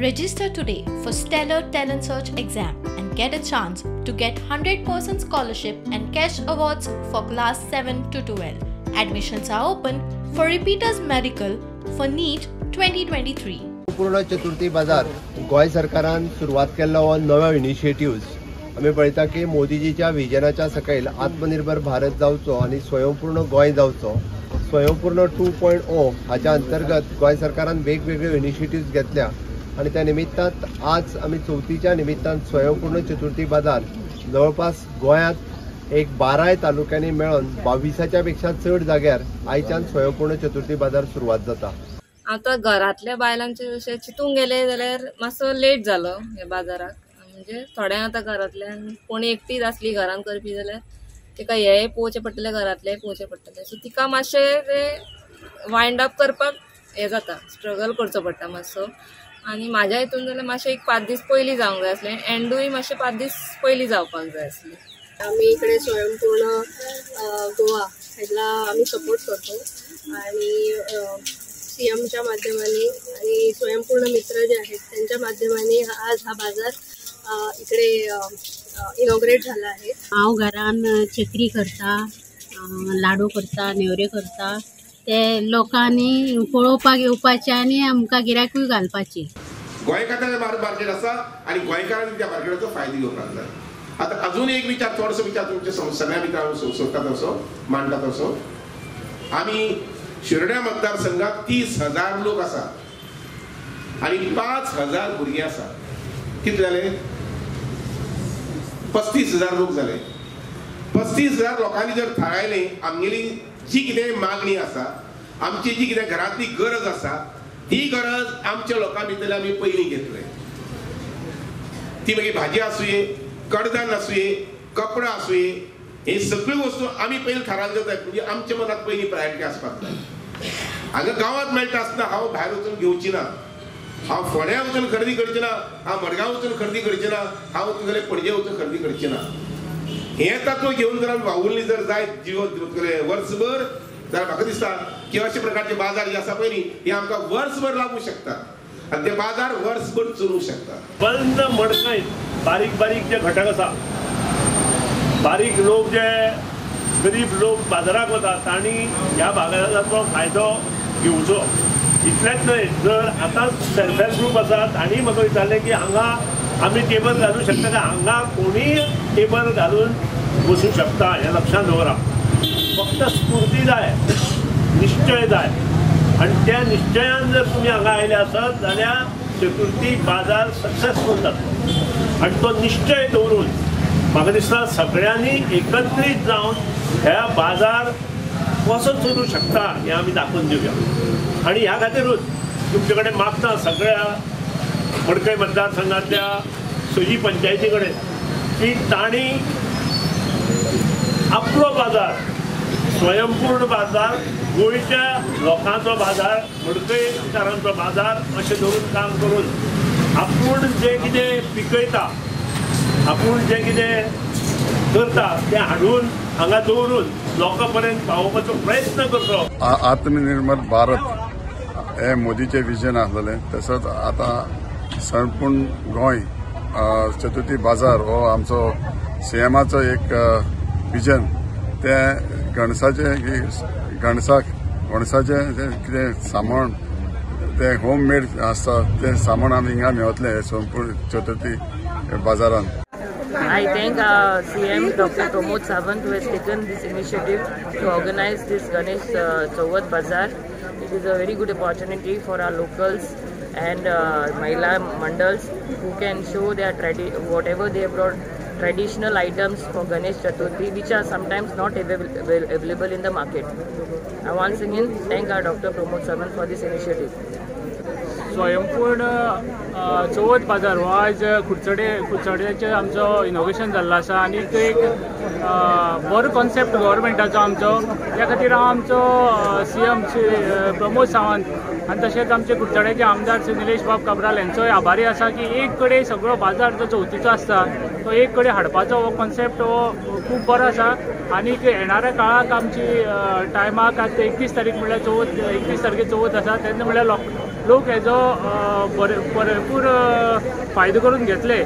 Register today for Stellar Talent Search exam and get a chance to get 100% scholarship and cash awards for class 7 to 12. Admissions are open for repeaters medical for NEET 2023. पूर्ण चतुर्थी बाजार गोंय सरकारान सुरवात केल्लो हो नवो initiatives. आमी पळयता की मोदीजीच्या विजनाच्या सकयल आत्मनिर्भर भारत जावचो आनी स्वयंपूर्ण गोंय जावचो. स्वयंपूर्ण 2.0 हाच्या अंतर्गत गोंय सरकारान वेगवेगळ्यो इनिशिएटिव्स घेतल्या आनी त्या निमित्तान आज आमी चवथीच्या निमित्तान स्वयंपूर्ण चतुर्थी बाजार जवळपास गोंयांत एक 12 तालुक्यांनी मेळून 22 पेक्षा चड जाग्यार आयच्यान स्वयंपूर्ण चतुर्थी बाजार सुरवात जाता. आतां घरांतल्या बायलांचे अशें चिंतूंक गेलें जाल्यार मातसो लेट जालो हे बाजाराक. म्हणजे थोड्यांक आतां घरांतल्यान कोणी एकटीच आसली घरान करपी जाल्यार तिका हेंय पळोवचें पडटलें, घरांतलेंय पळोवचें पडटलें. सो तिका मातशें तें वायंड अप करपाक हें जाता, स्ट्रगल करचो पडटा मातसो. आनी म्हाज्या हितून जाल्यार मातशें एक 5 दीस पयलीं जावंक जाय आसलें, एंडूय मातशें 5 दीस पयलीं जावपाक जाय आसलें. आम्ही इकडे स्वयंपूर्ण गोवा ह्याला आम्ही सपोर्ट करतो आणि सी एमच्या माध्यमाने आणि स्वयंपूर्ण मित्र जे आहेत त्यांच्या माध्यमाने आज हा बाजार इकडे इनॉग्रेट झाला आहे. हांव घरान चकरी करता, लाडू करता, नेवऱ्यो करता, ते लोकांनी पळोवपाक येवपाचे आनी आमकां गिरायकूय घालपाची. गोंयकारांचें मार्केट आसा आनी गोंयकारांनी त्या मार्केटाचो फायदो घेवपाक जाय. आतां अजून एक विचार, थोडोसो विचार तुमचे सगळ्या भितर सोदता तसो मांडटा तसो, आमी शिरोड्या मतदारसंघात 30,000 लोक आसा आनी 5,000 भुरगीं आसा. कितले जाले? 35,000 लोक जाले. 35,000 लोकांनी जर थारायलें आमगेली जी कितें मागणी आसा, आमची जी कितें घरांतली गरज आसा, ती गरज आमच्या लोकां भितर आमी पयलीं घेतले. ती मागीर भाजी आसुये, कडधान्य आसुये, कपडा आसुये, हे सगळ्यो वस्तू आमी पयलीं थारायल्यो जाय. म्हणजे आमच्या मनात पयलीं प्रायोरिटी आसपाक जाय. हांगा गांवांत मेळटा आसतना हांव भायर वचून घेवची ना, हांव फोंड्या वचून खरेदी करची ना, हांव मडगांव वचून खरेदी करची ना, हांव तुगेले पणजे वचून खरेदी करची ना. हें तत्व घेवन जर आमी वावुरली जर जायत जीवन वर्सभर जाल्यार म्हाका दिसता की अशे प्रकारचे बाजार जे आसा पळय न्ही हे आमकां वर्सभर लागूं शकता आनी ते बाजार वर्सभर चलूंक शकता. बंद मडकय बारीक बारीक जे घटक आसा, बारीक लोक जे गरीब लोक बाजाराक वता तांणी ह्या बाजाराचो फायदो घेवचो. इतलेंच न्हय, जर आतां सेल्फ हेल्प ग्रूप आसा तांणी म्हाका विचारलें की हांगा आमी टेबल घालूं शकता काय? हांगा कोणीय टेबल घालून बसूं शकता हें लक्षांत दवरा. फक्त स्फूर्ती जाय, निश्चय जाय आनी त्या निश्चयान जर तुमी हांगा आयले आसत जाल्यार चतुर्थी बाजार सक्सेसफूल जातलो. आनी तो निश्चय दवरून म्हाका दिसता सगळ्यांनी एकत्रीत जावन ह्या बाजार कसो चलूं शकता हें आमी दाखोवन दिवया. आनी ह्या खातीरूच तुमचे कडेन मागता सगळ्या मडकय मतदारसंघातल्या सजी पंचायती कडेन की तांणी आपलो बाजार, स्वयंपूर्ण बाजार, गोंयच्या लोकांचो बाजार, मडकयकारांचो बाजार अशें धरून काम करून आपूण जें कितें पिकयता, आपूण जें कितें करता तें हाडून हांगा दवरून लोकां पर्यंत पावोवपाचो प्रयत्न करचो. आत्मनिर्भर भारत हें मोदीचें विजन आसलेलें, तसोच आतां संपूर्ण गोंय चतुर्थी बाजार हो आमचो सीएमाचो एक विजन, तें गणसाचें गणसाचें कितें सामान तें होम मेड आसता तें सामान आमी हिंगा मेळतलें संपूर्ण चतुर्थी बाजारान. I thank CM Dr. Pramod Sawant who has taken this initiative to organize this Ganesh Chavath Bazaar. It is a very good opportunity for our locals and Mahila mandals who can show their whatever they have brought traditional items for Ganesh Chaturthi, which are sometimes not available in the market. I once again thank our Dr. Pramod Sawant for this initiative. स्वयंपूर्ण चवथ बाजार हो आयज कुडचड्याचेर आमचो inauguration जाल्लो आसा आनी तो एक बरो कॉन्सेप्ट गव्हर्मेंटाचो आमचो. त्या खातीर हांव आमचो सी एम श्री प्रमोद सावंत आनी तशेंच आमचे कुडचड्याचे आमदार श्री निलेश बाब काब्राल हेंचोय आभारी आसा की एक कडेन सगळो बाजार जो चवथीचो आसता तो एक कडेन हाडपाचो हो कॉन्सेप्ट हो खूब बरो आसा. आनी येणाऱ्या काळाक आमची टायमाक आतां 31 तारीख म्हणल्यार चवथ, 31 तारखेर चवथ आसा तेन्ना म्हणल्यार लोक हेजो भरपूर फायदो करून घेतले.